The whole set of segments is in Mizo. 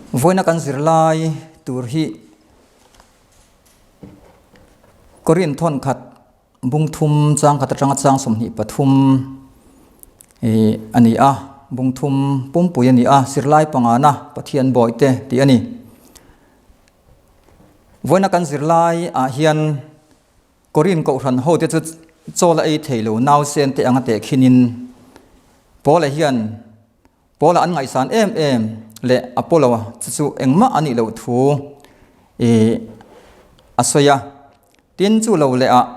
Vawiina kan zirlai tur hi Korin thawn khat bung thum chang khat atanga chang 23 ih a ni a, bung thum pumpui a ni a, zirlai pangana Pathian bawihte tih a ni. Vawiina kan zirlai ah hian Korin kohhran hote chu chaw la ei thei lo nausen te anga tehkhinin Paula hian Paula an ngaihsan em em leh Apollo chu chu engmah a nih loh thu ih a sawi a. Tin chu lo leh ah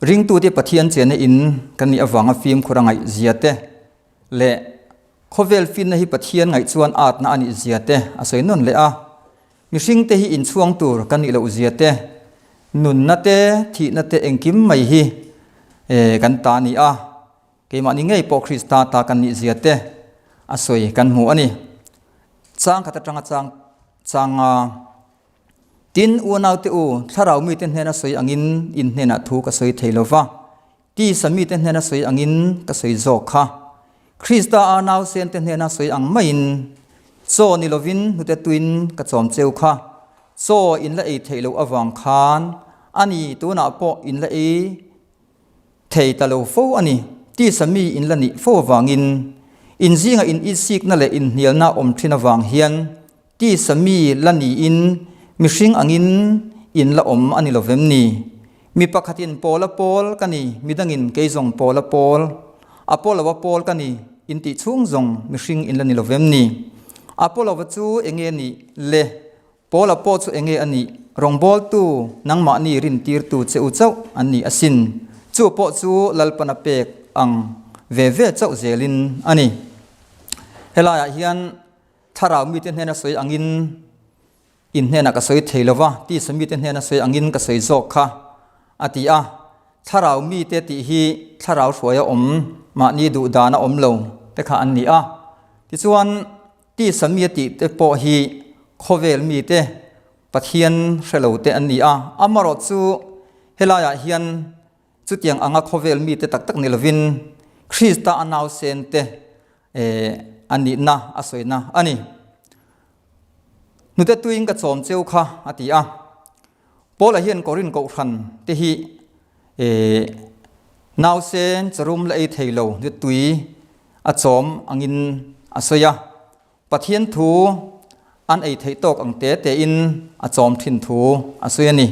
ringtute Pathian chenna in kan nih avanga fimkhur a ngaihzia te leh khawvel finna hi Pathian ngaih chuan atna a nih zia te a sawi nawn leh a. Mihringte hi inchhuang tur kan nih loh zia te, nunna te, thihna te engkim mai hi kan ta a ni a, keimahni ngei pawh Krista ta kan nih zia te a sawi kan hmu a ni. Chang khat atanga chang changa Tin, unaute u, thlarau mite hnena sawi angin in hnenah thu ka sawi thei lo va, Tisa mite hnena sawi angin ka sawi zawk kha. Krista a nausente hnena sawi ang maiin chaw ni lovin hnute tuin ka chawm cheu kha. Chaw in la ei theih loh avang khan a ni tunah pawh in la ei thei ta lo fo a ni. Tisa mi in la nih fo avangin in zinga in itsikna leh inhnialna awm thin avang hian Tisa mi la niin mihring angin in la awm a ni lo vem ni? Mi pakhatin Paula pawl ka ni, midangin kei zawng Paula pawl, Apollo-a pawl ka ni, in tih chhung zawng mihring in la ni lo vem ni? Apollo-a chu enge a nih le? Paula pawh chu enge a nih? Rawngbawltu, nangmahni rintirtu che u chauh an ni asin. Chu pawh chu Lalpana pek ang ve ve chauh zelin a ni. Helaiah hian Thlarau mite hnena sawi angin in hnenah ka sawi thei lo va, tisa mite hnena sawi angin ka sawi zawk kha, a ti a. Thlarau mite tih hi thlarau hruaia awm, mahni duh dana awm lo te kha an ni a. Tichuan, tisa mi a tih te pawh hi khawvel mite, Pathian hre lo te an ni a. Amarawh chu helaiah hian Chutiang anga khawvel mite tak tak ni lovin Krista a nausen te a nihna a sawina a ni. Hnute tuiin ka chawm cheu kha a ti a. Paula hian Korin kohhran te hi nausen charum la ei thei lo hnute tui a chawm angin a sawi a. Pathian thu an ei theih tawk ang te tein a chawm thin thu a sawi a ni.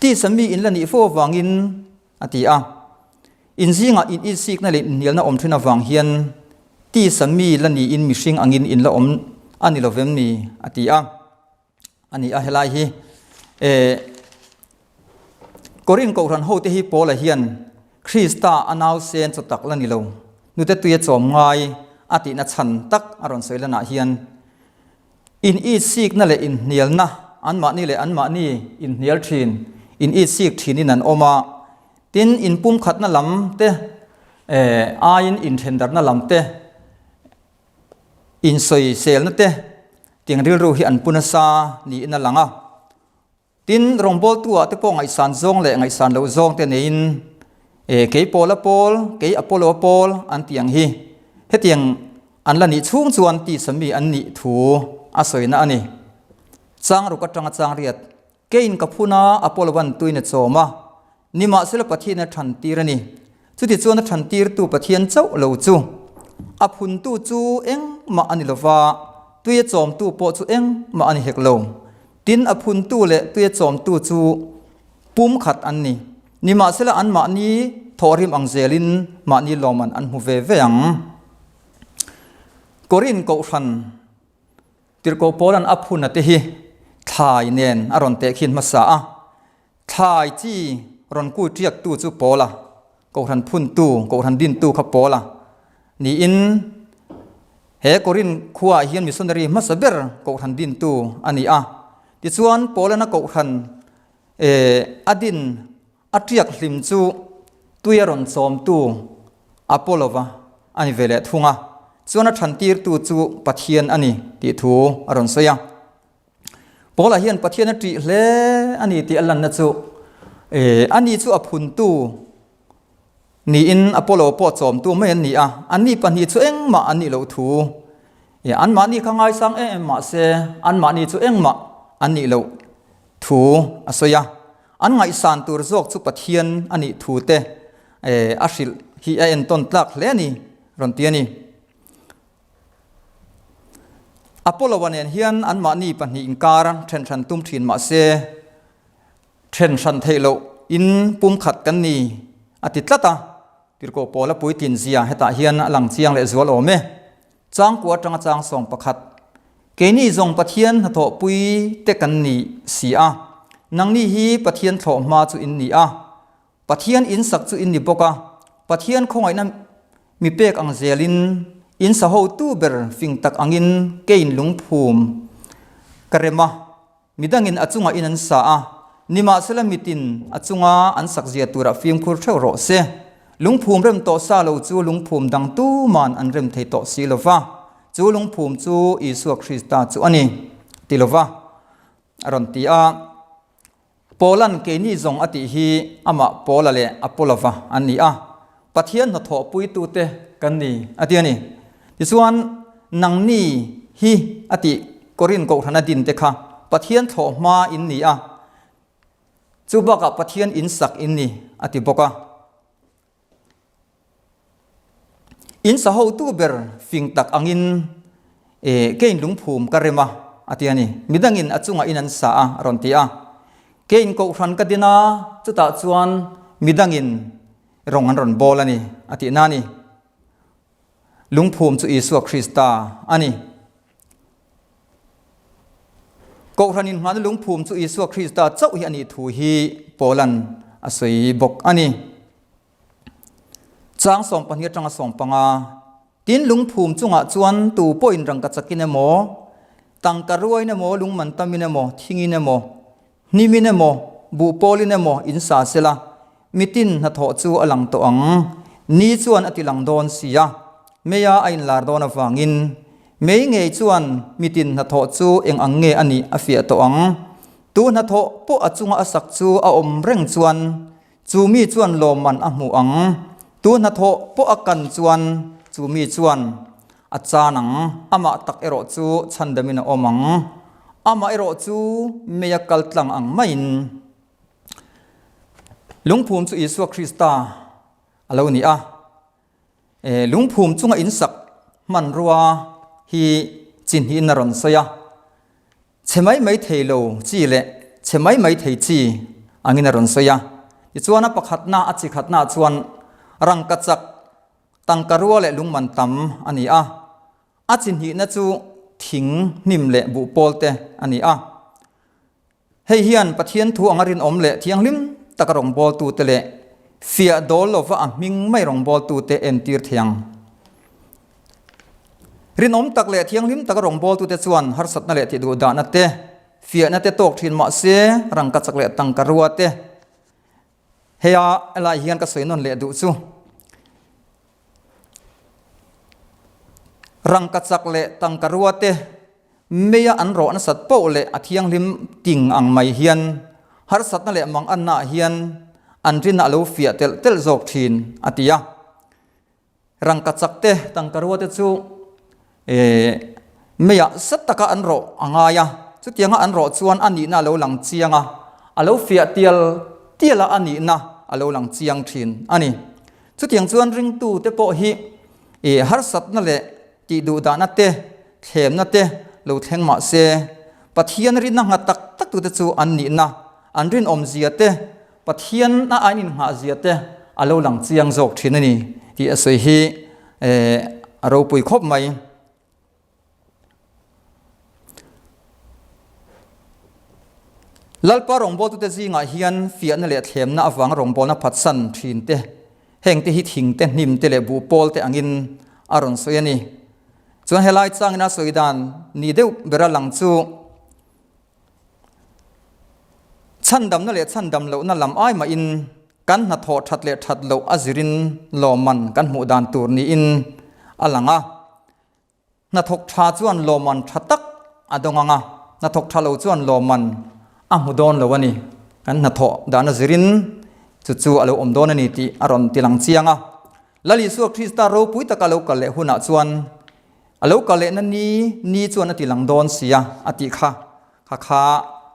Tisa mi in la nih fo avangin a ti a. In zingah in insikna leh inhnialna awm thin avang hian tisa mi la niin mihring angin in la awm a ni lovem ni a ti a. A ni a helai hi eh Korin kohhran hote hi Paula hian Krista a nausen chaw tak la ni lo nute tuia chawm ngai a tihna chhan tak a rawn sawi lanah hian in itsikna leh inhnialna anmahni leh anmahni inhnial thin in itsik thinin an awm a tin inpumkhatna lam te eh aiin inthendarhna lam te Insawiselna te tiang rilru hi an pu nasa niin a lang a. Tin, rawngbawltu-ah te pawh ngaihsan zawng leh ngaihsan loh zawng te neiin e kei Paula pawl, kei Apollo-a pawl an tih ang hi hetiang an la nih chhung chuan tisa mi an nih thu a sawina a ni. Chang ruk atanga chang riat Keiin ka phun a, Apollo-a'n tuin a chawm a, nimahsela Pathian a than tir a ni. Chutichuan a than tirtu Pathian chauh lo chu a phuntu chu engmah a ni lo va, tui a chawmtu pawh chu engmah a ni hek lo. Tin, a phuntu leh tui a chawmtu chu pum khat an ni. Nimahsela anmahni thawhrim ang zelin mahni lawmman an hmu ve ve ang. Korin Kohhran. Tirhkoh Paula'n a phuna te hi thlai nen a rawn tehkhin hmasa a, thlai chi rawn kui ṭiaktu chu Paula, Kohhran phuntu, Kohhran dintu kha Paula niin he Korinth khuaah hian missionary hmasa ber Kohhran dintu a ni a. Tichuan Paula'n a Kohhran a din A ṭiak hlim chu tui a rawn chawmtu Apollo-va a ni ve leh thung a, chuan a ṭhantirtu chu Pathian a ni tih thu a rawn sawi a. Paula hian Pathian a ṭih hle a ni tih a lanna chu ani chu a phuntu niin Apollo pawh chawmtu mai an ni a, anni pahnih chu engmah an nih loh thu. Anmahni kha ngaisang em em mah se anmahni chu engmah an nih loh thu a sawi a. An ngaihsan tur zawk chu Pathian a nih thu te a hrilh hi a entawn tlak hle a ni rawn ti a ni. Apollo-a nen hian anmahni pahnih inkar then hran tum thin mah se then hran theih loh in pumkhat kan ni a ti tlat a. Tirhkoh Paula puitlin zia hetah hian a lang chiang leh zual awm e. Changkua atanga chang 11. Keini zawng Pathian hnathawhpui te kan ni si a, nangni hi Pathian thlawh hma chu in ni a, Pathian in sak chu in ni bawk a, Pathian khawngaihna mi pek ang zelin in sa hotu ber fing tak angin kein lungphum ka rem a. Midangin a chungah in an sa a, nimahsela mitin a chunga an sak zia turah fimkhur theuh rawh se. Lungphum rem tawh sa lo chu lungphum dang tuman an rem thei tawh si lo va, chu lungphum chu Isua Krista chu a ni, ti lo va, a rawn ti a. Paula'n keini zawng a tih hi amah Paula leh Apolova an ni a, Pathian hnathawhpuitute kan ni, a ti a ni. Tichuan, nangni hi a tih Korin Kohhrana dinte kha Pathian thlawh hma in ni a, chu bakah Pathian in sak in ni, a ti bawk a. In sa hotu ber fing tak angin kein lungphum ka rem a, a ti a ni. Midangin a chungah in an sa a, a rawn ti a. Kein Kohhran ka din a, chutah chuan midangin rawng an rawn bawl a ni, a tihna a ni. Lungphum chu Isua Krista a ni. Kohhran inhmahna lungphum chu Isua Krista chauh hi a nih thu hi Paula'n a sawi bawk a ni. Chang 12 atanga 15, Tin, lungphum chungah chuan tu pawhin rangka chakin emaw, tangka ruain emaw, lungman tamin emaw, thingin emaw, Hnimin emaw, buhpawlin emaw in sa sela, mitin hnathawh chu a lang tawh ang. Ni chuan a ti lang dawn si a, meia a inlar dawn avangin mei ngei chuan mitin hnathawh chu eng ang nge a nih a fiah tawh ang. Tu hnathawh pawh a chunga a sak chu a awm reng chuan chu mi chuan lawmman a hmu ang. Tu hnathawh pawh a kan chuan chu mi chuan a chan ang, amah tak erawh chu chhandamin a awm ang. Amah erawh chu meia kal tlang ang maiin lungphum chu Isua Krista a lo ni a. Lungphum chunga insak hmanrua hi chi hnihin a rawn sawi a. Chhe mai mai thei lo chi leh chhe mai mai thei chi angin a rawn sawi a. Tichuan a pakhatna a chi khatnaah chuan rangkachak Tangka rua leh lungman tam a ni a, a chi hnihna chu thing, hnim leh buhpawl te a ni a. Hei hian Pathian thu anga rinawm leh thianghlim taka rawngbawltute leh fiah dawl lova a hming mai rawngbawltute entir thei ang. Rinawm tak leh thianghlim taka rawngbawltute chuan harsatna leh tihduhdahna te, fiahna te tawk thin mah se rangkachak leh tangka rua te Heia helai hian ka sawi nawn leh duh chu rangka chak leh tangka rua te meia an rawh nasat poh leh a thianghlim ting ang mai hian harsatna leh manganna ah hian an rinah a lo fiah telh telh zawk thin a ti a. Rangka chak te tangka rua te chu meiah sat taka an rawh a ngai a, chutianga an rawh chuan a nihna a lo lang chiang a, a lo fiah tial tial a a nihna a lo lang chiang thin a ni. Chutiang chuan ringtu te pawh hi harsatna leh tihduhdahna te, thlemna te lo thleng mah se, Pathian rinna nghat tak tak tute chu an nihna, an rinawmzia te, Pathian a ain inngah zia te a lo lang chiang zawk thin a ni tih a sawi hi a ropui khawp mai. Lalpa rawngbawltute zingah hian fiahna leh thlemna avanga rawngbawlna phatsan thin te, heng te hi thing te, hnim te leh buhpawl te angin a rawn sawi a ni. Chuan helai changin a sawi dan ni deuh bera lang chu, Chhandamna leh chhandam lohna lam ai mahin kan hnathawh that leh that loh a zirin lawmman kan hmuh dan tur niin a lang a. Hnathawk tha chuan lawmman tha tak a dawng ang a, hnathawk tha lo chuan lawmman a hmu dawn lo a ni. Kan hnathawh dan a zirin chu chu a lo awm dawn a ni tih a rawn ti lang chiang a. Lal Isua Krista ropui taka lo kal leh hunah chuan a. A lo kal lehna ni ni chuan a ti lang dawn sia a tih kha kha kha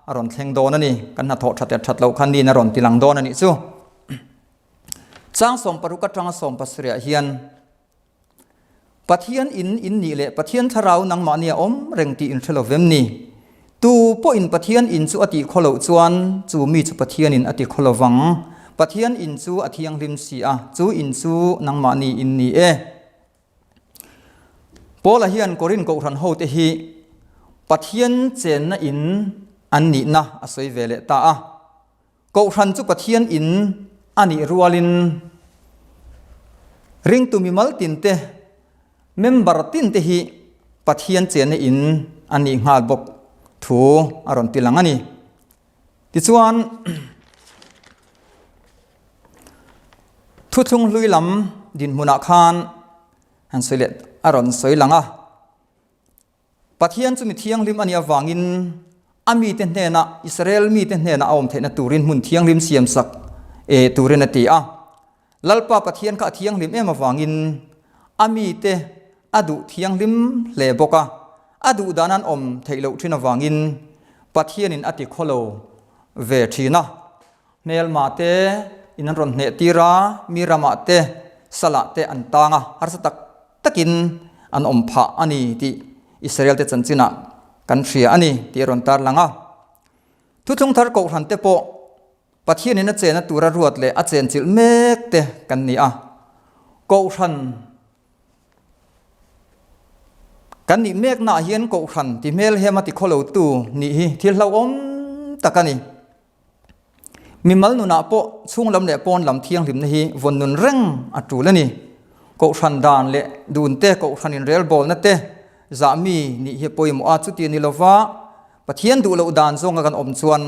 a rawn thleng dawn a ni. Kan hnathawh that leh that loh kha niin a rawn ti lang dawn a nih chu. Chang 60 atanga 70 ah hian Pathian in in nih leh Pathian thlarau nangmahni a awm reng tih in hre lo vem ni? Tu pawhin Pathian in chu a tih khaw loh chuan chu mi chu Pathian in a ti khaw lo vang. Pathian in chu a thianghlim si a, chu in chu nangmahni in ni e. Paula hian Korin Kohhran hote hi Pathian chenna in an nihna a sawi ve leh ta a. Kohhran chu Pathian in a nih rualin ringtu mimal tinte, member tinte hi Pathian chenna in a nih nghal bawk thu a rawn ti lang a ni. Tichuan, Thuthlung hlui lam dinhmunah khan han sawi leh a rawn sawi lang a. Pathian chu mi thianghlim a nih avangin a mite hnenah, Israel mite hnenah a awm theihna turin hmun thianghlim siamsak e turin a ti a. Lalpa Pathian kha a thianghlim em avangin a mite a duh thianghlim hle bawk a, a duh dan an awm theih loh thin avangin Pathianin a ti khawlo ve thin a. Hmelma te in an rawn hneh tir a, mi ramah te, salah te an tang a, harsa tak takin an awm phah a ni tih Israel te chanchinah kan hria a ni tih a rawn tarlang a. Thuthlung thar kohhran te pawh Pathianin a chena tura ruat leh a chenchilh mek te kan ni a. Kohhran kan nih meknaah hian kohhran ti hmelhem a ti khawlotu nih hi thil hlauhawm tak a ni. Mimal nunah pawh chhung lam leh pawn lam thianghlimna hi vawn nun reng a tul a ni. Kohhran dan leh dun te, kohhran inrelbawlna te zah mi nih hi a pawimawh a, chuti a ni lova Pathian duh loh dan zawnga kan awm chuan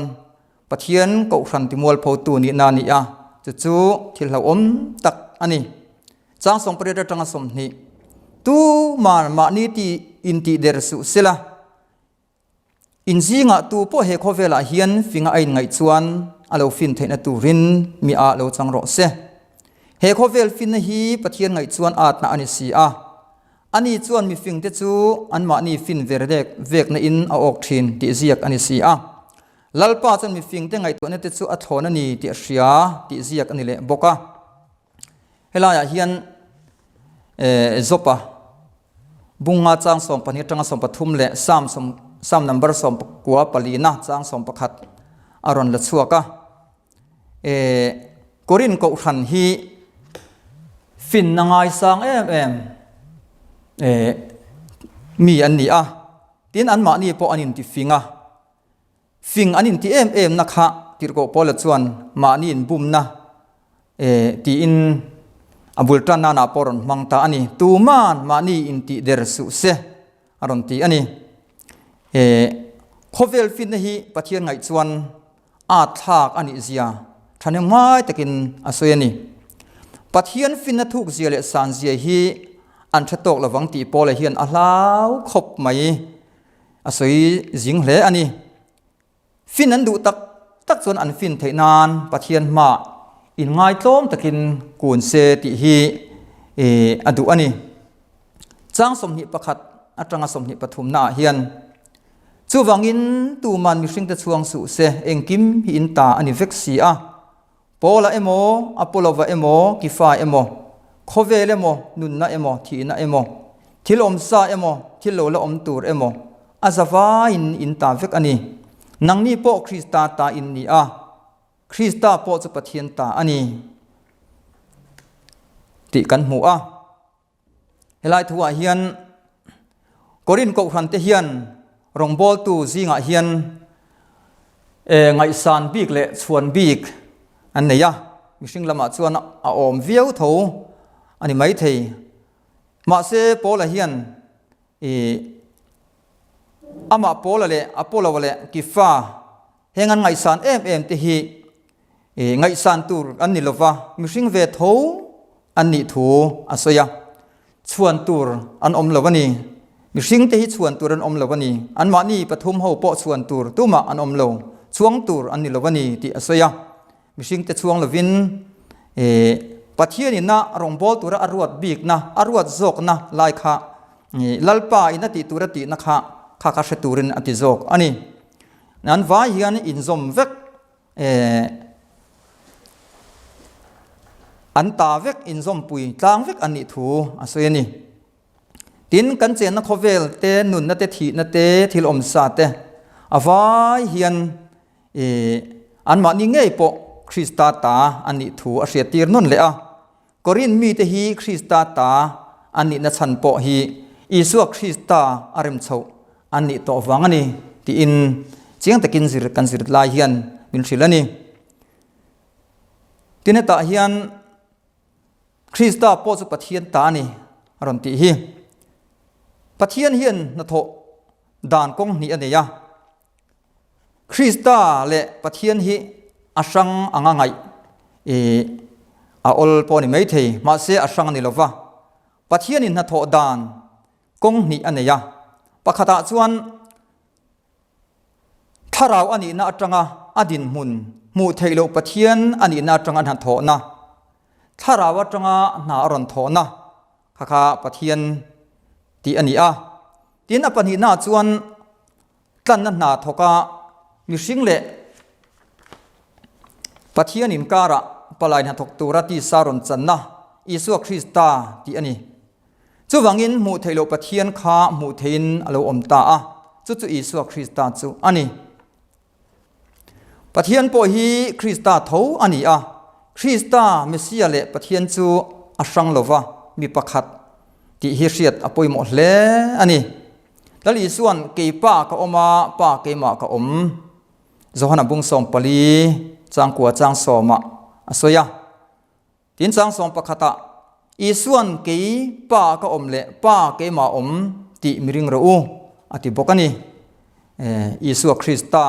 Pathian kohhran timualphotu nihna a ni a, chu chu thil hlauhawm tak a ni. Chang 18 atanga 20, Tuman mahni ti intihder suh sela, In zingah tu pawh he khawvelah hian finga a inngaih chuan a lo fin theihna turin mi ah lo chang rawh se. He khawvel finna hi Pathian ngaih chuan atna a ni si a. Ani chuan mifingte chu anmahni fin ver dek vekna in a awk thin tih ziak a ni si a. Lalpa chuan mifingte ngaihtuahna te chu a thlawn a ni tih a hria tih ziak a ni leh bawk a. Helaiah hian Jopa Bunga chang 12 atanga 13 leh Psalm sawm Psalm number sawmpakua palina chang 11 a rawn la chhuak a. Korin Kohhran hi finna ngaisang em em mi an ni a, tin anmahni pawh an intifing a. Fing an inti em em na kha Tirhkoh Paula chuan mahni inbumna e tiin a bul tan nanah pawh a rawn hmang ta a ni. Tuman mahni intih der suh se a rawn ti a ni. E khawvel finna hi Pathian ngaih chuan at thlak a nih zia thahnem ngai takin a sawi a ni. Pathian finna thuk zia leh san zia hi an hre tawk lovang tih Paula hian a hlau khawp mai. A sawi zing hle a ni. Fin an duh tak tak chuan an fin theih nan Pathian hmaah inngaitlawm takin kun se tih hi a duh a ni. Chang 21 atanga 23 naah hian, Chuvangin tuman mihringte chhuang suh se, engkim hi in ta a ni vek si a. Paula emaw, Apolova emaw, Kifa emaw, khawvel emaw, nunna emaw, thihna emaw, thil awmsa emaw, thil lo la awm tur emaw, a zavaiin in ta vek a ni. Nangni pawh Krista ta in ni a, Krista pawh chu Pathian ta a ni tih kan hmu a. Helai thuah hian Korin Kohhran te hian rawngbawltu zingah hian ngaihsan bik leh chhuan bik an nei a, mihring lamah chuan a awm viau tho a ni maithei. Mahse Paula hian amah Paula leh Apollo leh Kefa Heng an ngaihsan em em te hi ngaihsan tur an ni lova, mihring ve tho an nih thu a sawi a, chhuan tur an awm lo a ni. Mihring te hi chhuan tur an awm lo a ni. Anmahni pathum ho pawh chhuan tur tumah an awm lo, chhuang tur an ni lo a ni tih a sawi a. Mihring te chhuang lovin Pathianin a rawngbâwl tura a ruat bikna, a ruat zawkna lai kha. Lalpa in a tih tur a tihna kha kha kha hre turin a ti zawk a ni. An vai hian inzawm vek an ta vek inzawmpui tlang vek an nih thu a sawi a ni. Tin, kan chenna khawvel te, nunna te, thihna te, thil awmsa te a vai hian anmahni ngei pawh Krista ta an nih thu a hriattir nawn leh a. Korinth mite hi Krista ta an nihna chhan pawh hi Isua Krista a rem chhoh an nih tawh vang a ni tiin chiang takin zir kan zir lai hian min hrilh a ni. Tin hetah hian Krista pawh chu Pathian ta a ni a rawn tih hi. Pathian hian hnathawh dan kawng hnih a nei a. Krista leh Pathian hi a hrang anga ngaih i a awl pawh a ni maithei, mahse a hrang a ni lo va. Pathianin hnathawh dan kawng hnih a nei a, pakhatah chuan thlarau a nihna atanga a dinhmun hmuh theih loh Pathian a nihna atanga hnathawhna, thlarau atanga hna a rawn thawhna kha kha Pathian tih a ni a. Tin, a pahnihnaah chuan Tlanna hna thawka mihring leh Pathian inkarah palai hnathawk tura tisa rawn channa Isua Krista tih a ni. Chuvangin hmuh theih loh Pathian kha hmuh theihin a lo awm ta a, chu chu Isua Krista chu a ni. Pathian pawh hi Krista tho a ni a, Krista, Messia leh Pathian chu a hrang lova mi pakhat tih hi hriat a pawimawh hle a ni. Lal Isua'n, Kei Pa ka awm a, Pa keimah ka awm. Johana bung 14, changkua chang sawmah a sawi a. Tin chang sawm pakhatah, Isua'n, Kei Pa ka awm leh Pa keimah awm tih mi ring rawh u, a ti bawk a ni. Isua Krista,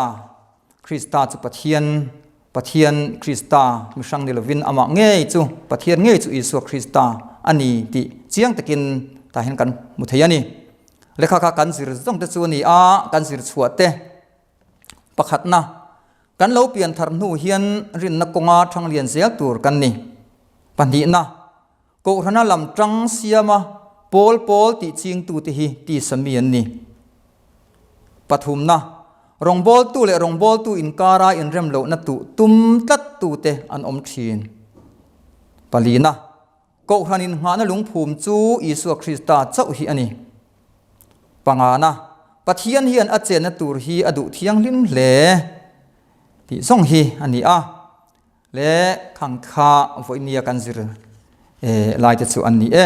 Krista chu Pathian, Pathian Krista mi hrang ni lovin amah ngei chu Pathian ngei chu Isua Krista a ni tih chiang takin tah hian kan hmu thei a ni. Lehkha kha kan zir zawng te chu a ni a, kan zir chhuah te pakhatna kan lo pian thar hnu hian rinna kawnga thang lian zel tur kan ni. Pahnihna, Kohhrana lam tang siama pawl pawl tih chingtute hi tisa mi an ni. Pathumna, rawngbawltu leh rawngbawltu inkara inrem lohna tuh tum tlattute an awm thin. Palina, Kohhran inngahna lungphum chu Isua Krista chauh hi a ni. Pangana, Pathian hian a chenna tur hi a duh thianghlim hle tih zawng hi a ni a. Le khang kha vawinia kan zir lai te chu an ni e.